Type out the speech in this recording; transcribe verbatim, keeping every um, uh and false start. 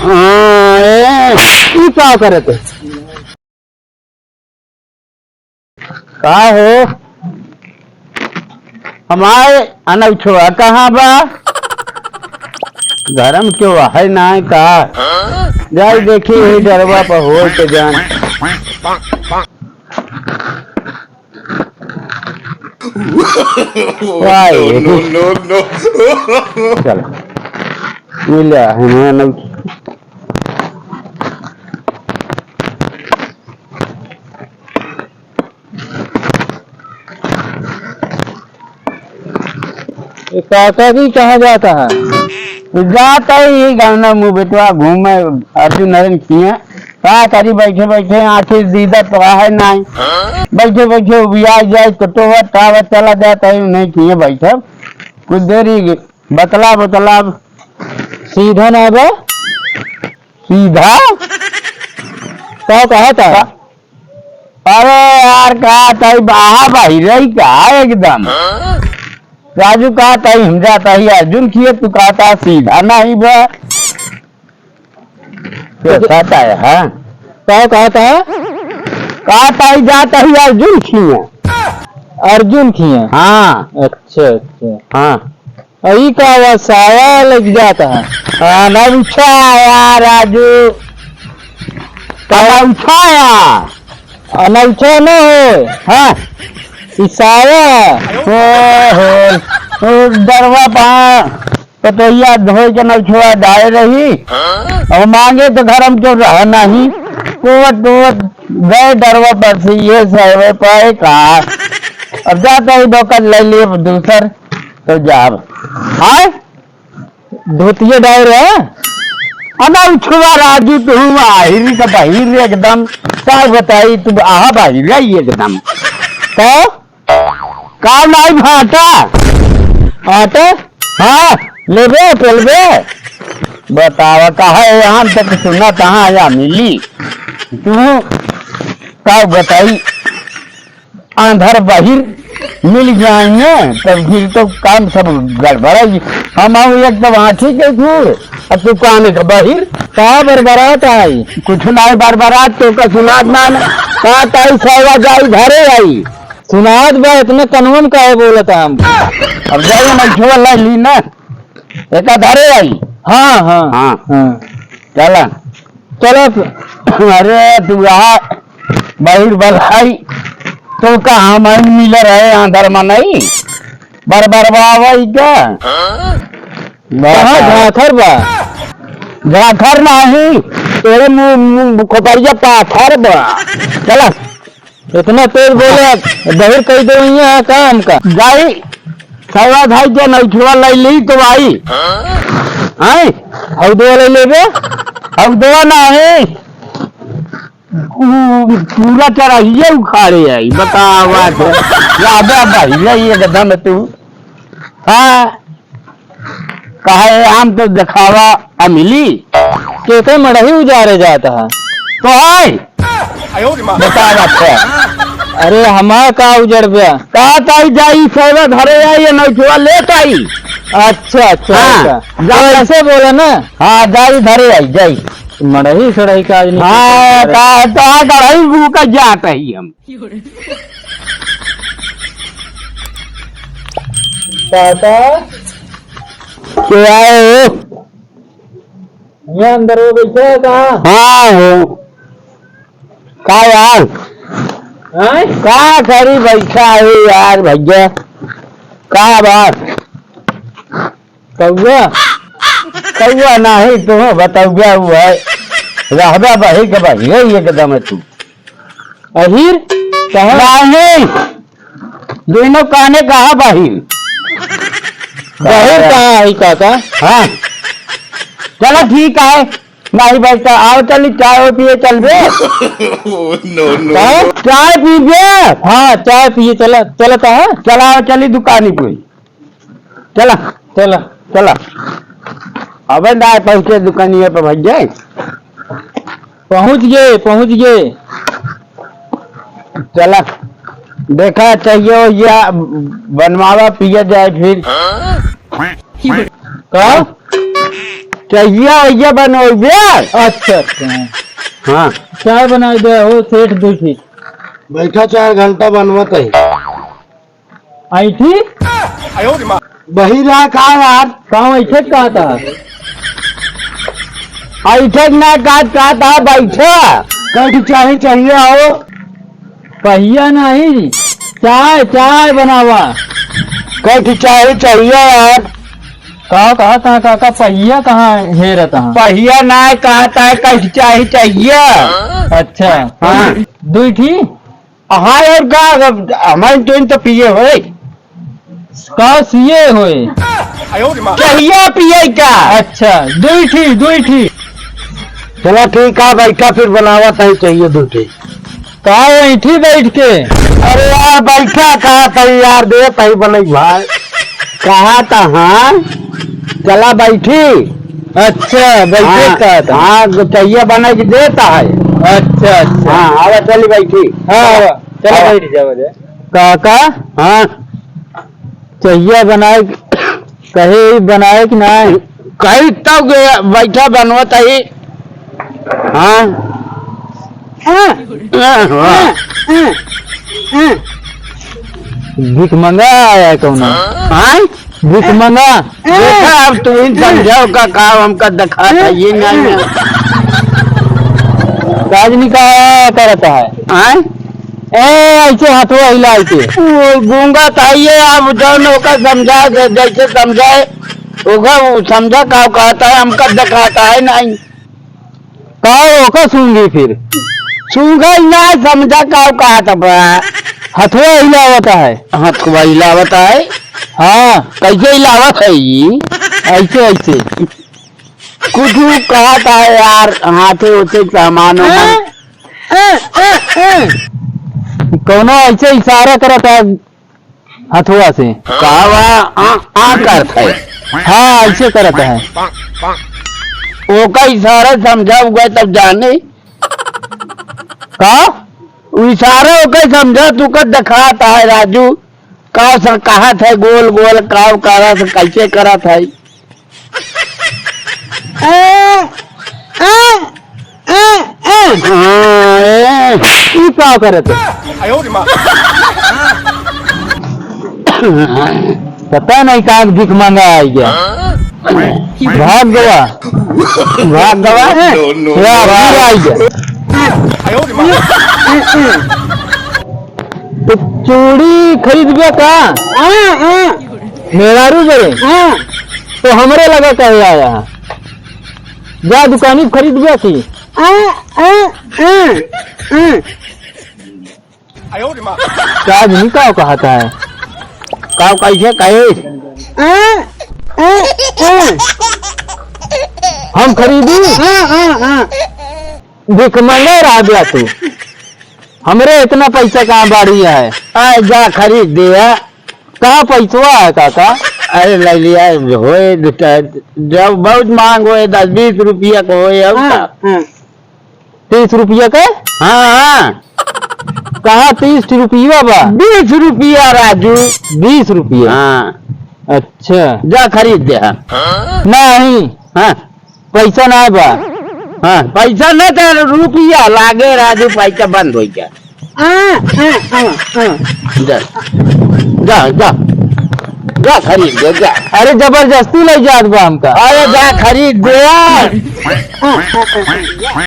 हाँ, ए, ई का करत है? का हो? हमार अनौछवा कहाँ बा? घर में केहू है नाहीं का? जाई देखी, यही डरवा पर होई के जान। वाह, ये no, no, no, no। चल, मिल जा, हम अनौछ- ये काका जी कहाँ जाता है? जाता ही ये गाना मुँह बेटवा घूमे अर्जुन हरन किए। का करी, बैठे बैठे आँखी दीदा तो है नाहीं। बैठे बैठे उबिया जाए तो टोवत टावत चला जाता है, नहीं किए बैठब। कुछ देरी बतला बतला। सीधा ना बे? सीधा? तो कहा था? अरे यार, का तई बाहा बहिरई का एकदम? राजू का तई हम जाता ही अर्जुन किए, तू कहता सीधा नहीं बे। तो कहता है, हाँ? का कहता है? का तई जाता ही अर्जुन किए। अर्जुन किए? हाँ। अच्छा, अच्छा। हाँ। अई का वा साया लग जाता है। अनौछा आया राजू, अनौछा आया। अनौछा न हो। हाँ। ई साया। ओ हो, ओ डरवा पा, पतोहिया धोए के नौछवा डाले रही। और मांगे तो घर में जो रह नहीं। टोवत टोवत गए डरवा पर से, ये साया पाए का। अब जाता ही डोकर ले लिए दूसर। तो जाब। हाँ? धोतिया डाल रहे हैं? अनौछवा राजू, तू आहिरी का बहिर एकदम। का बताई, तू आहा बहिर है एकदम। तो? का नाई भाटा? आटा? हाँ, लेबे, पेलबे। बतावा, कहा है यहाँ तक सुना, कहाँ या मिली? तू का बताई? आंधर बहिर मिल जाए न, तब फिर तो काम सब गड़बड़ है। हम आओ एक तब आँखी के घूर, अब तू कान के बहिर। का बरबरात आई? कुछ नाई बरबरात, तो का सुनात ना, ना। का ताई सावा जाई घरे आई। सुनात बा, इतने कनवा में काहे बोलत हम? अब जाई ना, झोला लाई ली ना। एका धरे आई। हाँ, हाँ, हाँ। हाँ। चला। चला। अरे, तू रहा, बहिर बलाई, तो का हम मिल रहे आंधर में नहीं? बरबरवावई का? कहाँ झाखर बा? झाखर नहीं, तेरे मुंह, मुंह, खोपड़िया पाथर बा। चला। इतना तेज बोले, बहिर कह दे, यहाँ का हमका? जाई, सवा भाई के नौछवा लाई ली तो आई। हैं? हऊ दो लाई लेबे? हऊ दो ना है। ऊ पूरा चरहिए उखाड़े आई, बतावा तो। ज्यादा बहिर एकदम तू। हाँ। कहे हम तो देखावा अमिली। केकर मड़ही उजारे जाता है? तो है। बतावा तो। अरे हमार का उजड़ गया? का ताई जाई सेवा धरे आई, ये नौछवा लेत आई। अच्छा, अच्छा, हाँ, अच्छा। जा। तो ऐसे बोला ना। हाँ, जाई धरे आई, जाई। मड़ही सड़ही का आज नहीं हाँ, करता। का, का गढ़ई गू का जात ही हम। काका? के आए हो? ये अंदर हो बैठे हो का? हाँ हो। का यार? हैं? का करी बैठा है यार भैया? का बात? कौआ? कौआ नाही, तू बतौआ हुआ है। रहबा बही के बही है एकदम तू। अहिर? कहाँ? नाही। दोनों काने कहा बहिर? बहिर कहाँ है काका? हाँ। चलो ठीक है। नाही बैठता, आओ चली चाय पिए चलबे। No, no, कहाँ? No। चाय पीबे? हाँ, चाय पिए चला, चलता है। चला, चली दुकानी पे। चला। चला। चला। अबे ना पहुँचे दुकानिया पे भैया। पहुँच गए, पहुँच गए। चला। देखा चाहिए या बनवावा पिया जाए फिर। का? चहिया वहिया बनवइबे? अच्छा, अच्छा। हाँ। चाय बनाइ दे हो सेठ, दुइ ठी। बैठा, चार घंटा बनवत ही। ऐठी? बहिरा का यार? का ऐठे का था? ऐठे ना का, का था, बैठा। कइठी चाही, चाहिए हो? पहिया नहीं, चाय, चाय बनावा। कइठी चाही, चाहिए यार। का, का, का, का, का, पहिया कहाँ हेरत हाँ? पहिया ना का था, कइठी चाही, चाहिए। अच्छा। हाँ। दुइ ठी? हाँ, और का, हमारे तो इन तो पिए होए। का सिए होए? चाहिए पिए का? अच्छा, दुइ ठी, दुइ ठी। चला ठीक है, बैठा फिर बनावा सही चाहिए दुइ ठी। का बैठी बैठ के? अरे यार, बैठा कहा था यार, दे सही बनई भाई। कहा था, हाँ? चला बैठी। अच्छा, बैठे हाँ, का था? हाँ, चाहिए बना के देता है। अच्छा, अच्छा। हाँ, आवा चली बैठी। हाँ, आवा। चला आवा। बैठ जावा जा। काका? हाँ। चाहिए बनाए, कहे ही बनाए कि नाहीं? कही तब गया, बैठा बनवत ही। हाँ। हाँ, हाँ। भिखमंगा आया है कौनो? हाँ? भिखमंगा। देखा, अब तू ही समझाओ का, का हमका दिखा था, ये नहीं है। राजनी का करता है? हाँ? ए, ऐसे हथवा हिला के। वो गूंगा था ये, अब जौन ओका समझा दे, जैसे समझाए, ओका वो समझा का कहता है, हमका दिखाता है नहीं। का ओका सूंघी फिर? सूंघा ही ना समझा का कहता बा। हथवा हिलावत है। हथवा हिलावत है? हाँ। कैसे हिलावत है ई? ऐसे, ऐसे। कुछ कहता है यार, हाथे होते सामान वामान। हाँ? हाँ, हाँ, हाँ। कौनो ऐसे इशारा करत है हथवा से। का बा? आ, आ करत है। हाँ, ऐसे करत है। ओका इशारा समझा हुआ तब जाने। का? उ इशारा ओका समझा, तू का दिखाता है राजू। का स-, कहत है गोल गोल, का करत है, कैसे करत है? हाँ, ए। ई का करत है? पता नहीं कहाँ भिखमंगा आ गया। भाग गवा। भाग गवा। No, no, या no। फिर आ गया। तो चूड़ी खरीदबे का? हाँ, हाँ। मेहरारू जरे? हाँ। तो हमरे लगा कहे आया है। जा दुकानी खरीदबे की। हाँ, हाँ, हाँ, हाँ। का आदमी का कहता है? का कैसे कहे? हाँ, हाँ, हाँ। हम खरीदी? हाँ, हाँ, हाँ। भिखमंगा रह गया तू। हमरे इतना पैसा कहाँ बाड़ी है? आ, जा खरीद दे, आ। कहाँ पैसवा है काका? अरे ले लिया, होए दो चार, जब बहुत मांग होए, दस बीस रुपया को होए, अब हाँ, का? हाँ। तीस रुपया के? हाँ, हाँ। कहाँ तीस रुपया बा? बीस रुपया राजू। बीस रुपया? हाँ। अच्छा। जा खरीद दे, हाँ। नहीं। हाँ। पैसा ना बा। हाँ, पैसा ना तो रुपया लागे राजू, पैसा बंद हो गया। हाँ, हाँ, हाँ, हाँ। जा, जा, जा, जा खरीद दे, जा। अरे जबरदस्ती ले जात बा हमका। अरे जा खरीद दे। हाँ, हाँ, हाँ, हाँ।